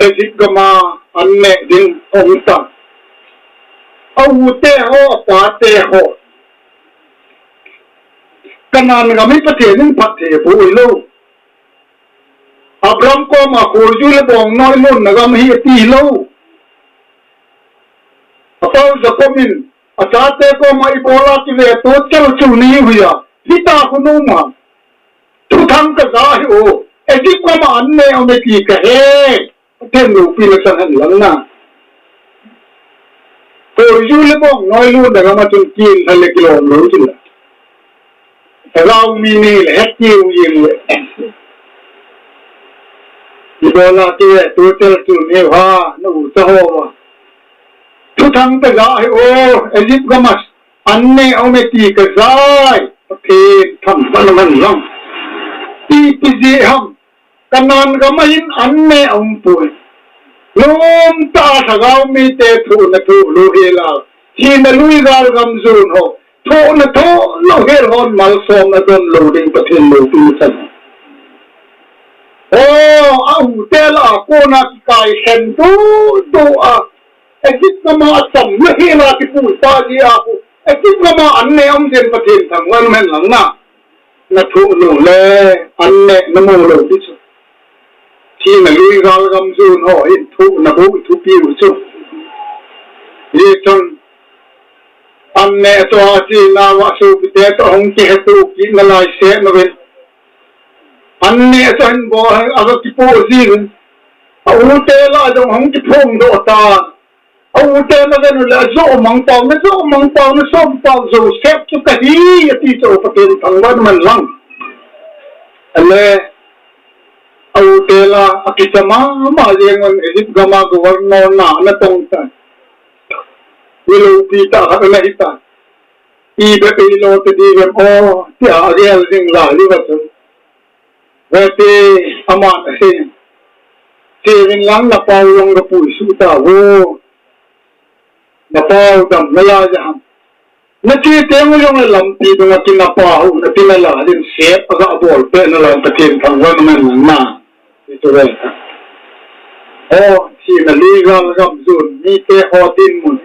Egypt gam a an neh ding ahung tan. A u te ho, apa te ho. Canaan gam hi Pathen in phatthei abol lou. Abraham koma kholjui le bongnoi lonna gam ahi ati lou. Apau Jacob in achate koma ibola kiveto chal chu nahiuve a. Hita khu nom a. Thuthang kaja ahi o. Egypt gam a an neh um e ti kahe. Pathen loupina chang hen lang na. Kholjui le bongnoi lonna gam a chun kin hale kilom lou chun la. Lhagao mi nile, hekeu jeng le. Ibola kiveto chal chu nahiuve a, na u cha ho a. Thuthang kaja ahi o, Egypt gam a an neh um e ti kajai. Pathen thangvah in aman lang. Ipi jeh ham. Canaan gam a hin an neh um poi. Nomtah a lhagao mite thohna thoh lou hel a. Thina lui gal gam jon ho. Thohna thoh lou hel hon malsomna don lou ding Pathen loupina chang. O, a u te lah a kona kikai khen doh doh a. Egypt gam a achamna hel a kipuipa jeh a khu. Egypt gam a an neh um jeh in Pathen thangvah in aman lang na. Na thoh lou le, an neh na mu lou ti chu. Thina lui gal gam jon ho hin thohna bou thupiu chu. Hijeh chun, an neh toh a chena uva sopite toh hung kihetto kit nalai seh nauvin. An neh chu ahin bol, aga kipoh jin. A u te lah jong hung kiphongdoh tan. A u te na ven u le, ajo mang pau, najo mang pau, nasop pau, Joseph chu kahi, ati chu Pathen thangvah in um hen lang. Ale, a u te lah, akicha mama jeng un Egypt gam a governor na, ana tong tan. Mi loupi tah khat ana hi tan. Ipi bep eilo ta diu vem o, tia agel jing lai uva chun. Vete, aman asei. Chevin lang, napau jong gapuisuh tauvo. Napau dam nalai jeh ham. Nache teng u jong le lampi dunga kinapa hou, natin nalai din sep aga bol peh nalai, Pathen thangvah in um hen lang na. Iti ve. O, thina lui gal gam, jun mite ho dinmun.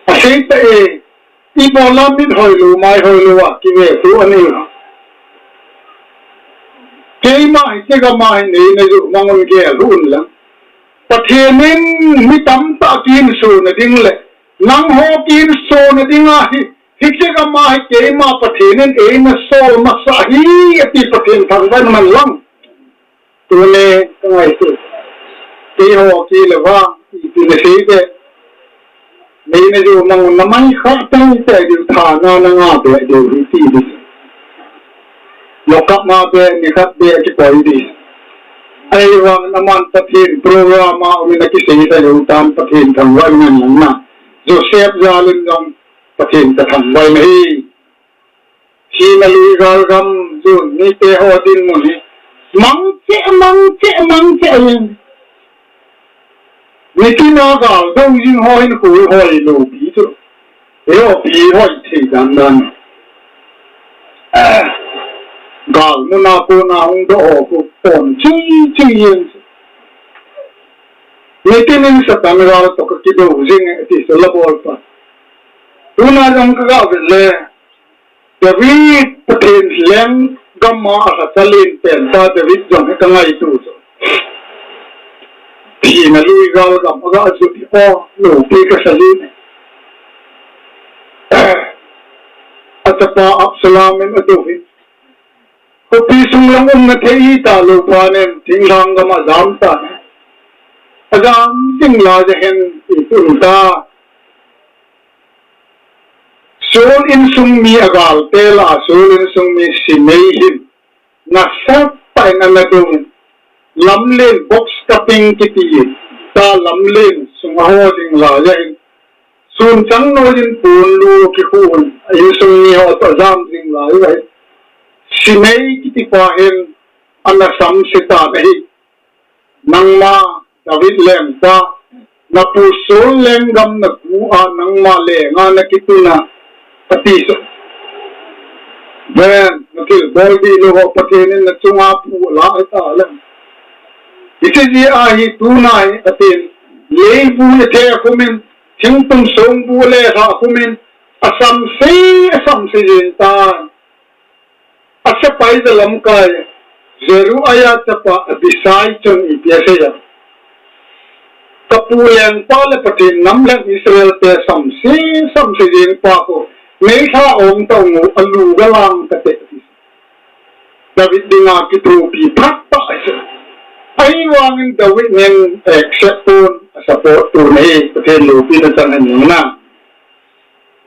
Asei ta e, ibola mit hoilou, mai hoilou a kive tu ahi. Keima hiche gam a hin eina ju mang un gel un lang. Pathen in mi tamtah kihinsona ding le, nangho kihinsona dinga hi, hiche gam a hi keima Pathen in eina sol masa ahi, ati, Pathen thangvah in um hen lang. Tuni kangaito. Keiho kile vang, ipi nasei de. Neina ju mang un namai kha teitei diu, thana nanga be diu hi ti di. Lockup ma be, nikhat be kikoi di. Ahivang aman Pathen program a um in akisei ta lou tan, Pathen thangvah in um hen lang na. Joseph jal in jong Pathen kathangvah in ahi. Thina lui gal gam, jun mite ho dinmun hi mang cheh, mang cheh, mang cheh ahi. Nitin a gal do jing ho hin khu hoilou pi chu. Eiho pi hoi thei dan dan. Eh, gal mun a kona hung do ho khu pon chi chi jeng. Nitin in Satan gal toh kakido jing e ti chu la bol pa. Tuna jong kaga vet le, David, Pathen lenggam a alhacha len pen tah David jong hi kangaito chu. Thina lui gal gam aga jot hi o, loupi kasa jin. Achapa Absalom in adou hin. Khopi sung lang umna thei talou phat in, thinglhang gam a ajam tan. Ajam jing lai jeh hin, ipi um ta. Saul insung mi, agalte lah a Saul insung mi Simei hin nasatah in ana dong in, lamlen, box cutting kiti tah lamlen sung a ho jing lai ahin, sun chang noiyin ponlu kikhu in, insung mi ho toh ajam jing lai ahin, Simei kiti pa hin ana samse tan ahi. Nangma David lengpa, napu Saul lenggam nagu a nangma lenga nakitun a, ati chu. Ven, nathilbol dihlou ho Pathen in nachunga phu alah ahi taleng. Hiche jeh a hi tuna hi atin, leibu le the akhumin, thingtum songbu le lha akhumin, asamse, asamse jeng tan. Asepai jalamkai, Zeruiah chapa Abisai chun ipi asei em? Kapu lengpa le Pathen nam le Israel te samse, samse jeng pa khu, neilha ong tong u, alu galang kate. David dinga kithopi phat tah ahi. Ahivangin David in accept pon, asupport pon ahi, Pathen loupina chang hen lang na.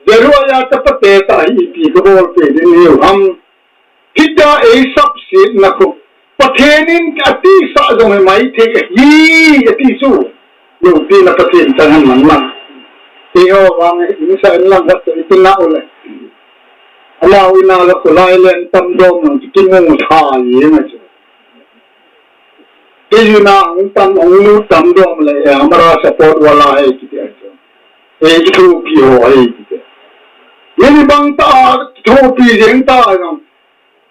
Zeruiah chapate tah hi ipi kabolpeh ding hiu ham. Hitia eisapsetna khu, Pathen in atisah jong hi maithei ahi, ati chu. Loupina Pathen chang hen lang na. Eiho vang hi, insung lang khat chu ipi na u le. Ama u ina la kholai len tam dom lang chu kimu tha jeng a chu. Kei u ina hung tam, hung lut tam dom le, eh, amara support wala hai kiti a chu. Ei kithopi ho ahi kiti. Min bang tah a kithopi jeng ta jong.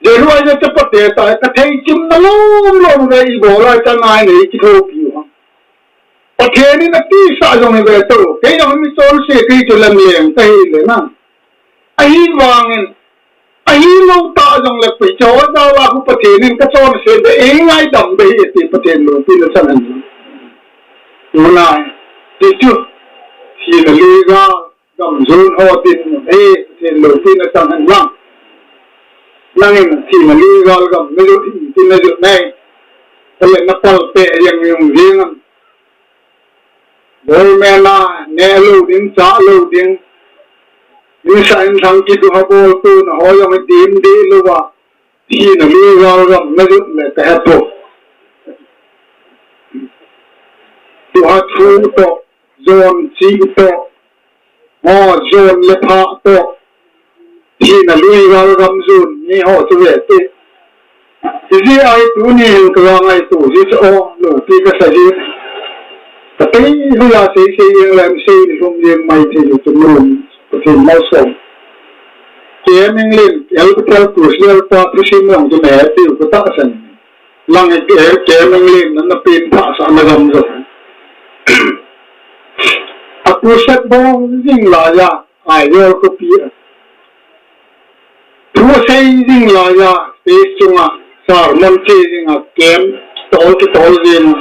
Zeruiah chapate tah, kathei chimna lom lom ve, ibola chanai nei kithopi u ham. Pathen in atisah jong hi ve to. Kei jong mi chonse kei chu lam leng kahi le na. Ahivangin, ahilou tah jongle pi, Jehovah khu Pathen in kachonse be, eingaidam be hi ati, Pathen loupina chang hen. Tuna, ti chu, thina lui gal gam, jun ho dinmun hi, Pathen loupina chang hen lang. Nangin thina lui gal gam najot hi iti najot nai. Ahile napal peh jeng jong jeng am. Government a neh lou ding, chah lou ding. Insah inlhang kiduha boltouna ho jong hi dim deh louva. Thina lui gal gam najot le kahe poi. Tuha thu toh, jon chi toh, mo jon le pha toh. Thina lui gal gam jon ni ho chu ve te. Hijeh a hi tuni hin ka ngaito ji chu o, loupi kasa ji. Ka tei hu ya sei sei jeng le sei ni lhum jeng mai thei ji chu nom. Pathen malsom. Kem England, el ka tel ku sel pa thusim jong chu me tiu ka tahsan. Lang e, kem England na na pen thahsah na gam jong. A crusade bol jing laiya, Aizawl khopi a. Thu asei jing laiya, stage chunga, sermon che jinga, kem tol kitol jing.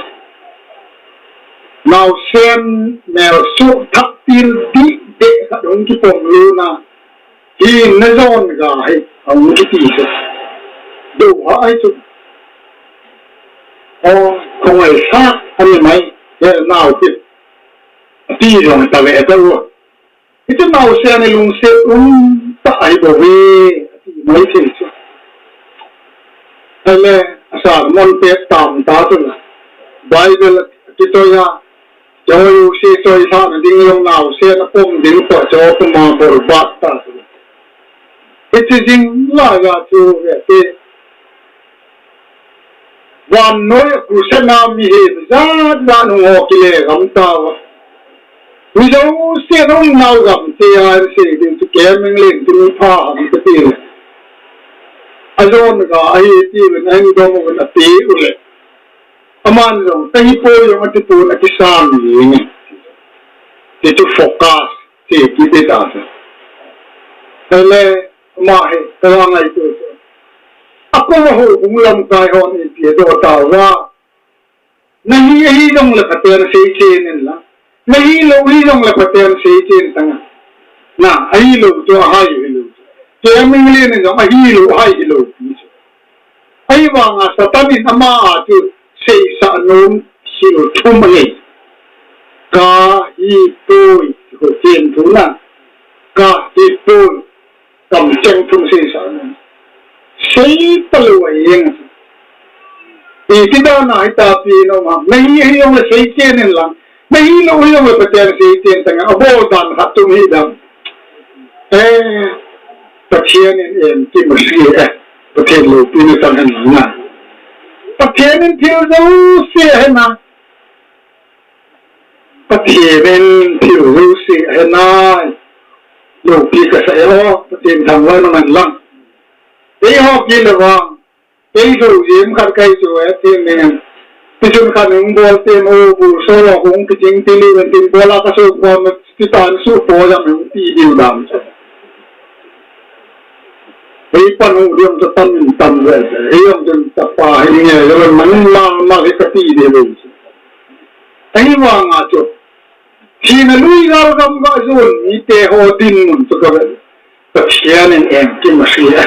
Naosen melsuh thah pil dih deh khat hung kipom luna. Hi na jon ga hi, ahung kiti chu. Dou ha ahi chu. O, khongai sa, ani mai, he nao ti. Ati jong ta ve ta u. Hichu naosen ni lungset um tah ahi bouve, ati mai thei chu. Ahile, a sermon pet tam ta chu la. Bible kitoiya, Jehovah se choi lhahna ding jong naosen apom ding toh Jehovah koma bolbat ta chu la. Hiche jing laiya chu ve te. Vannoi a crusade na mi hi jat jat hung ho kile gam tauva. Mi jouse hung nau gam te a sei ding chu kem England ti mi pha ham te ti. Ajon ga ahi ti uvin ahin dom uvin ati ule. Aman jong, kahi poi jong ati pon akisan jenge. Ti chu focus, ti kiti ta chu. Ahile, ama hi, ka ngaito chu. Akou a houbung lamkai hon ipi adoh tauva. Nahi, ahi jongle phaten seichen in lang. Nahilou hi jongle phaten seichen tang a. Na, ahilou chu ahai hilou chu. Kem England in jong ahilou, ahai hilou pi chu. Ahivanga Satan in ama a chu seisah nom thil thum anei. Kahi poi, Pathen thu na. Kahi poi, kamcheng thum seisah nom. Sei talou ahi jeng. Iti dan a hitapi nom ham. Nahi, ahi jongle seichen in lang. Nahilou hi jongle phaten seichen tang a. Abol dan khat chu hi dan. Eh, Pathen in en kim ahi e. Pathen loupina chang hen na. Pathen in thil jouse ahe na. Pathen in thil jouse ahe nai. Loupi kasa e o, Pathen thangvah in um hen lang. Eiho kile vang. Kei lou jeng khat kahi chu e, ti nen. Tichun khat hung bol te mo, bu so lo hung kiching ti li ven tin bol a ka so ko mo, ti tan su po jam hung ti diu dam. Ei pan hung diu chu tam in tam ve. Ei jong chun tapa hi nge, jong man ma ma hi ka ti de ve. Ahivanga chu. Thina lui gal gam ga jon mite ho dinmun chu ka ve. Pathen in en kim ahi e.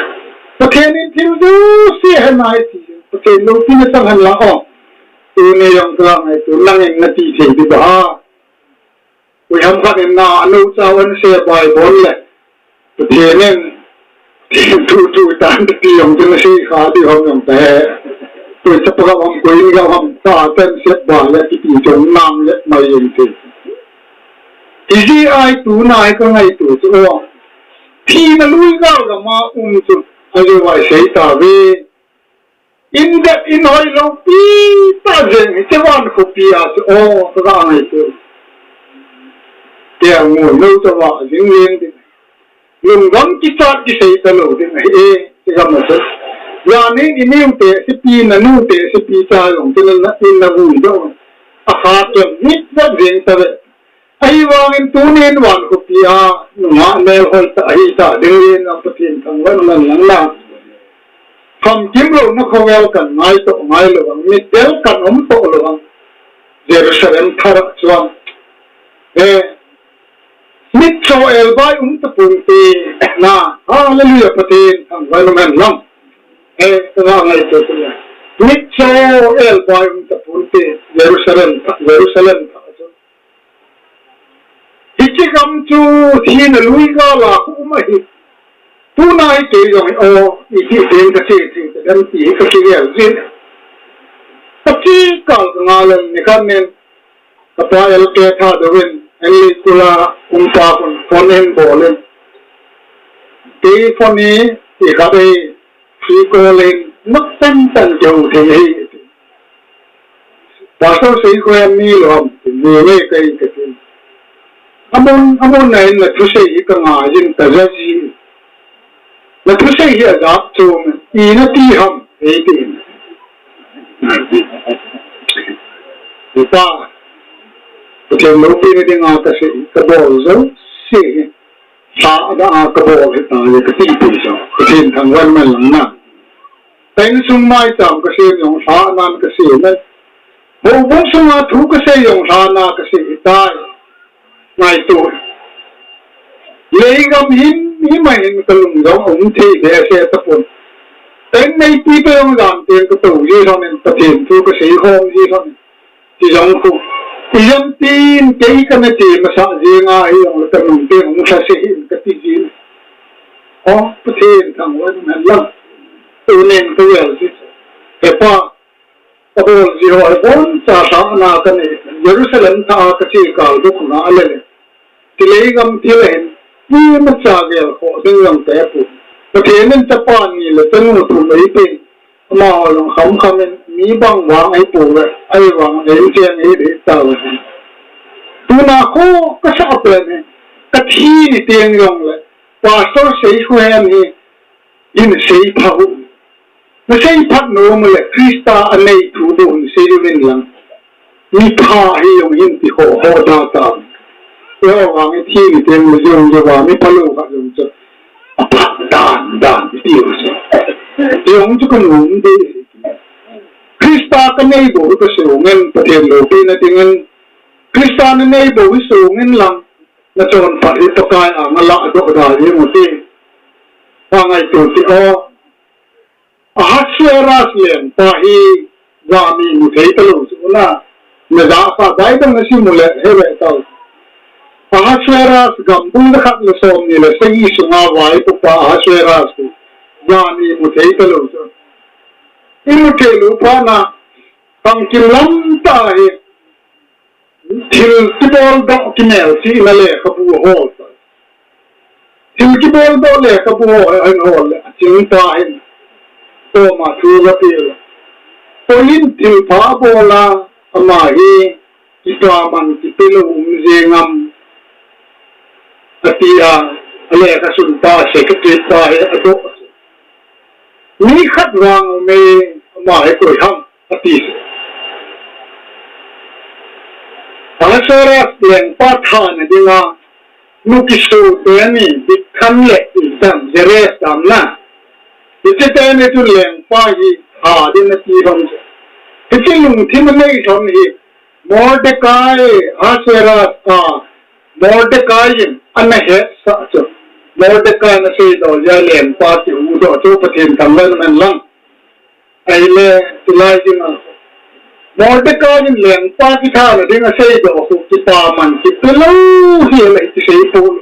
Pathen in thil jouse ahe nai ti. Pathen loupina chang hen lang o. Tuni jong ka ngaito, nangin nati thei diu ham. Koi ham khat in na, anou chau an se bai bon le. Pathen in, Pathen thu thu tan ti jong tin sei kha diu ham jong ta he. Koi chapa gam ham, koi in gam ham, ta ten se bai le ti ti jong nang le mai jeng thei. Hijeh a hi tuna hi ka ngaito chu o. Thina lui gal gam a um chu, ajeh a sei tauve. In det in hoilou pi tah jeng, hiche van khopi a chu o, ka ga ngaito. Tia ngol lou tah a jing jeng ding. Lungdam kichat kisei talou ding ahi e, ti gam a chu. Jani i nute, sipi na nute, sipi cha jong, ti na, in na vui doh. Akha kem, mit vat jeng tave. Ahivangin tunin van khopi a, nungah melhoi tah ahi tah dingin a Pathen thangvah in um hen lang na. Famkim louna khovel kan ngai toh ngai lou vang, mitdel kan um toh lou vang. Jerusalem thar a chuan. Eh, mitcho elbai um tapon te na. Hallelujah, Pathen thangvah in um hen lang. Eh, tuna ngai to tuna. Mitcho el bai um ta pun te, Jerusalem ta, Jerusalem ta. Hiche gam chu thina lui gal a khu um ahi. Tuna hi kei jong hi, o, iti teng ka che thei ta dem ti hi ka kigel jin. Ka che kal ka nga lel ni khan nen, ka pa L K Thadou in, en li kula um pa khun phone in bol in. Kei phone hi, i kha dei, free call in, nak tan tan keu thei hi. Pastor Seikhohen mi lom, mi nge kai ka tin. Amun, amun na in na thusei hi ka ngai in ka ja ji. Na thusei hi a jat chu, i na ti ham, ei ti. Pa, Pathen loupina dinga ka sei, ka bol jouse hi. Lhahna a ka bol hi ta, ka ti pi sa. Pathen thangvah man lang na. Ka insung maicham ka sei jong lhahna ka sei na. Houbung sunga thu ka sei jong lhahna ka sei tai. Ngaito. Leigam hin, hima hin ka lung jong um thei behseh tapon. Ka inneipi toh jong jan teng ka tou ji lhon in, Pathen thu ka sei khom ji lhon in. Ti jong khu. Ijemtin kei kana ti masa jeng a hi jong le ka nung teng hung lhase hin ka ti jin. O, Pathen thangvah man lang. Tunin ka vel ji. He pa, ka bol ji ho, he boncha lhahna ka nei. Jerusalem tha a ka che kal bou khu na a le le. Ti leigam thil a hin, imacha gel khoh ding jong ka he poi. Pathen in chapa ni le chanu thum eipe. Amaho jong kham kham in, mi bang vang ahi pouve, ahivang in cheng ahi ding tauve. Tuna khu ka sa pen hi, ka thi ni teng jong le, Pastor Seikhohen hi, in seiphat u. Na seiphat nom le, Christa a nei thu bou in sei uvin lang. Mi pha hi jong hin ti ho ho da ta. Lou vang i thi ni teng le jong jong va mi pha lou khat jong chu. A pha dan dan i ti u chu. Jong chu ka nom de. Christa ka nei bou ka sei u ngen Pathen loupina dingin. Christa na nei bou i sei u ngen lang. Na chonphat hi Pakai a nga la doh da jeng u ti. Pa ngaito ti o. Ahasuerus lengpa hi jani mu thei talou chu na, na ja kha Bible na sim u le he ve tau. Ahasuerus gambul na khat le som ni le sagi sunga vaipopa Ahasuerus chu jani mu thei talou chu. I mu thei lou phat na, bangkim lam tah hi, Thil kibol doh kimelchihna lekhabu ahol. Thil kibol doh lekhabu ho ahin hol le, aching pa hin. Koma thu ape le. Koiyin thilpha abol a, ama hi kipaman kipe lou um jeng am, ati a, alekhasun pa, secretary pa hi adoh. Mi khat vang aume, ama hi koi ham, ati. Ahasuerus lengpa thana dinga, nu kisu teni, Bigthan le Teresh dam na. Hiche teni chu lengpa hi tha ding ati ham. Hiche lungthim anei lhon hi, Mordecai, Ahasuerus a, Mordecai in ana hetsah chu. Mordecai in asei doh jeh a lengpa kihuhdoh chu Pathen thangvah man lang. Ahile, tulai dinga. Mordecai in lengpa kithana dinga seidoh khu kipaman kipe lou hi le kisei pou.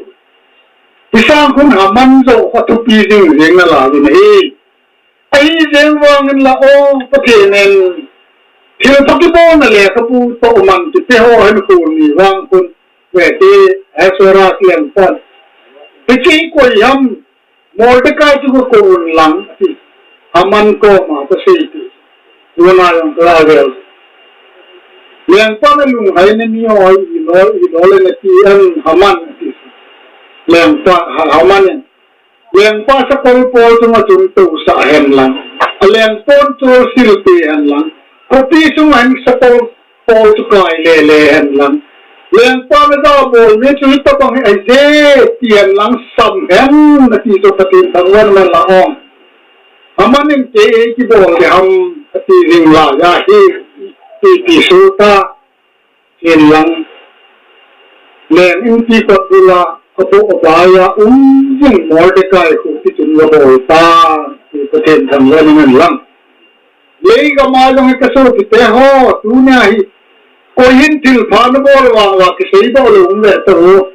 Hisang khun Haman joh kha thupi jing jeng nalai ding ahi. Ahi jeng vangin la o, Pathen in thilpha kibolna lekhabu toh man kipe ho hin khun ni vang khun, vete, Ahasuerus lengpan. Hiche koi ham, Mordecai chu kakou un lang, ati. Haman koma kasei ti. Tuna jong kala vel. Lengpa nalunghai na mi ho hi, ilo, ilo le nati em Haman, ati. Lengpa, Ha-, Haman in. Lengpa sakol pol chunga chun tousah hen lang. Alengpon chol sil pe hen lang. Khopi chunga hin sakol pol chu kai lele hen lang. Lengpa naja bol mi chu hitobang hi ahi je ti hen lang sam hen ati chu Pathen thangvah man lang o. Haman in kei ei kibol ding ham ati jing lai ahi ti ti su ta. Hin lang, leng in pi kot dula, abu abaya um jing Mordecai khu ti chun la bol ta. Pathen thangvah in lang. Leigam a jong hi kasopite ho, tunia hi. Koi hin thilpha nabol vang uva kiseidoh lou um ve tao.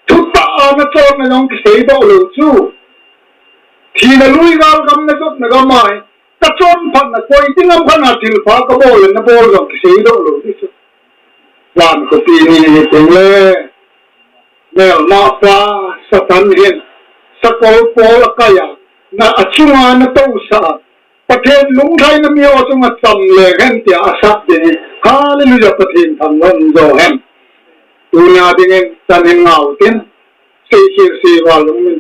Thutah a nachonna jong kiseidoh lou chu. Thina lui gal gam najotna gam a hi. Kachonphatna koi ding ham khat a thilpha kabol le nabol jong kiseidoh lou ding chu. Van khopi ni hi teng le. Melmapa Satan hin sakol pol akai a, na achunga natousah a, Pathen lunglhaina miho chunga cham leng hen tia asat ding hi. Hallelujah, Pathen thangvah in jo hen. Tuna dingin chan hin ngau tin, seikhel seival lungmin